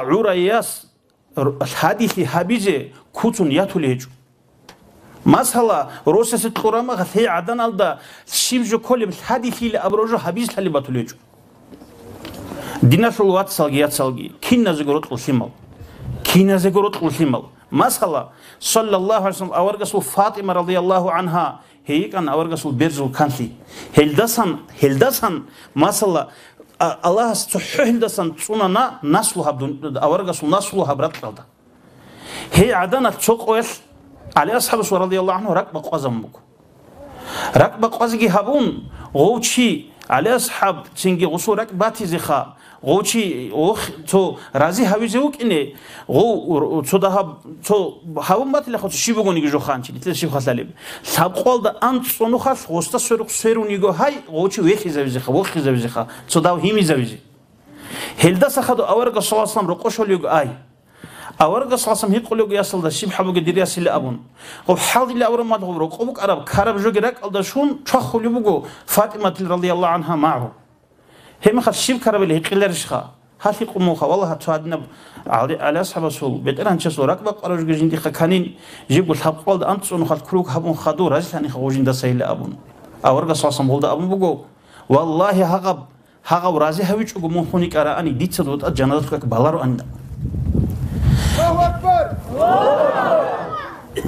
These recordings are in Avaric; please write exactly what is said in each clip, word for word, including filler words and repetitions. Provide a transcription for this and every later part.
гӀурай яс р-, лъадилъи гьабизе куцун ятулей гьечӀо. Масала, росасе кьураб мехалъ гьей гӀаданалда щиб жо кколеб лъадилъийилан абураб жо гьабизе лъалеб батулей гьечӀо. Диналъул вацалги яцалги, киназего рокьулъ лъимал. Киназего рокьулъ лъимал. Масала, саллаллагьу гӀалайгьи вассалам, аварагасул ФатӀима радияллагьу гӀангьа, гьей йикӀана аварагасул берзул канлъи. Гьелдасан, гьелдасан, масала, а-, Аллагьас цохӀо гьелдасан цӀунана наслу гьаб дун-, аварагасул наслу гьаб ракьалда. Гьей гӀаданалъ цо къоялъ ГӀали асхӀабасул радияллагьу гӀангьу ракӀ бакъвазабун буго. РакӀ бакъвазеги гьабун, гъов чи, ГӀали асхӀаб, цинги гъосул ракӀ батизеха, гъов чи, ох, цо рази гьавизе вукӀине, гъов р-, цо дагьаб, цо гьавун батилаха, цо щиб бугониги жо ханчи, нилъеда щиб халалеб. Лъабкъоялда анцӀцӀунухъалъ гъосда сверухъ сверун йиго гьай, гъов чи вехизавизеха, вохизавизеха, цо дагь гьимизавизе. Гьелдаса хадув аварагас саллаллагьу гӀалайгьи вассалам рокъов щолев йиго ай. Аварагас саллаллагьу гӀалайгьи вассалам гьикъулев йиго ясалда щиб хӀал бугеб дир ясилан абун. Гъов хӀалдилан абураб мехалъ гъов рокъов букӀараб ккараб жоги ракӀалда щун чвахулеб буго ФатӀиматил радияллагьу гӀангьа магӀу. Гьеб мехалъ щиб ккарабали гьикъиларищха? Гьалъ гьикъун муха, валлагь, цо гьадинаб ГӀали, ГӀали асхӀабасул, бетӀергьанчиясул ракӀ бакъвараб жоги жиндихъа кканин, жибго лъабкъоялда анцӀцӀунухъалъ круг гьабун хадув разилъаниха гъов жиндасайилан абун. Аварагас саллаллагьу гӀалайгьи вассалам гъолда абун буго, валлагьи, гьагъаб Гьагъав рази гьавичӀого мун хун йикӀараани, дица дуда жаназатул как балароанила. Аллагьу акбар!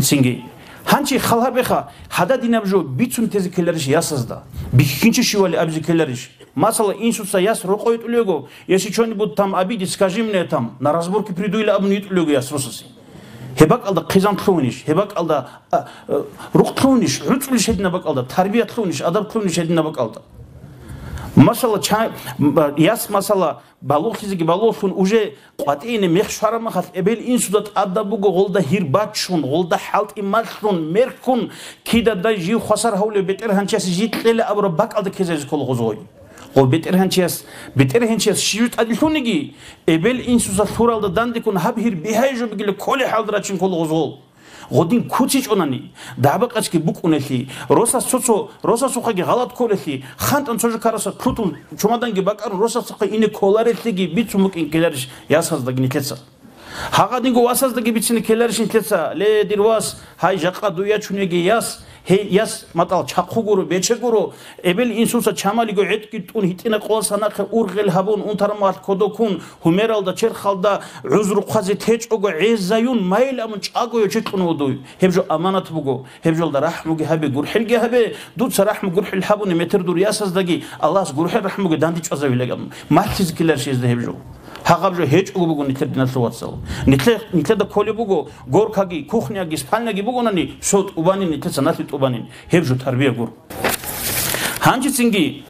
Цинги, гьанчи хал гьабеха, гьададинаб жо бицун тезе ккеларищ ясазда? Бихьинчи щивали абизе ккеларищ? Масала, инсуца яс рокъо йитӀулего, если чё-нибудь там обидит, скажи мне там, на разборки приду или абун йитӀулего яс росасе. Гьеб бакӀалда хъизан лъугьунищ, гьеб бакӀалда, а, а, рукъ лъугьунищ, гӀуцӀулищ гьединаб бакӀалда, тарбият лъугьунищ, адаб лъугьунищ гьединаб бакӀалда. Масала, ча-, м, а, яс, масала, балугълъизеги балугълъун уже къватӀине мех щвараб махалъ, эбел-инсуда тӀадаб буго гъолда гьир бачун, гъолда хӀалтӀи малъун, мерхун, кидадай жив хвасар гьавулев бетӀергьанчиясе жий кьела абураб бакӀалда ккезаризе ккола гъозгъой. Гъов бетӀергьанчияс, бетӀергьанчияс щиб тӀаде лъуниги, эбел-инсуца лъуралда дандеккун гьаб гьир бигьай жо бугила кколей хӀалда рачин ккола гъозгъол. Гъодин куцичӀонани, дагӀба-къачги букӀунелъи, росас цо-цо, росасухъаги гъалат кколелъи, хантӀан цо жо караса лъутун чумаданги бакӀарун росасухъа ине кколарелъиги бицун букӀин ккеларищ ясаздаги нилъеца? Гьагъадинго васаздаги бицине ккеларищ нилъеца: ле, дир вас, гьай жакъа дуй ячун яги яс, гьей яс матӀал чахъу гуро, бече гуро, эбел-инсуца чамалиго гӀетӀги тӀун гьитӀина къоялъа нахъе ургъел гьабун, унтараб махалъ кодоккун, гьумералда, черхалда гӀузру хъвазе течӀого гӀезаюн, майил абун чӀаго йоче кьун вуго дуй. Гьеб жо аманат буго. Гьеб жолда рахӀмуги гьабе, гурхӀелги гьабе. Дуца рахӀму гурхӀел гьабуни метер дур ясаздаги, Аллагьас гурхӀел рахӀмуги дандечӀвазавилан абун. Малъизе ккеларищ гьезда гьеб жо? Гьагъаб жо гьечӀого буго нилъер, диналъул вацал. Нилъе-, нилъеда кколеб буго, горкаги, кухняги, спальняги бугонани, всё, тӀубанин нилъеца, налъи тӀубанин. Гьеб жо тарбия гуро. Гьанжецинги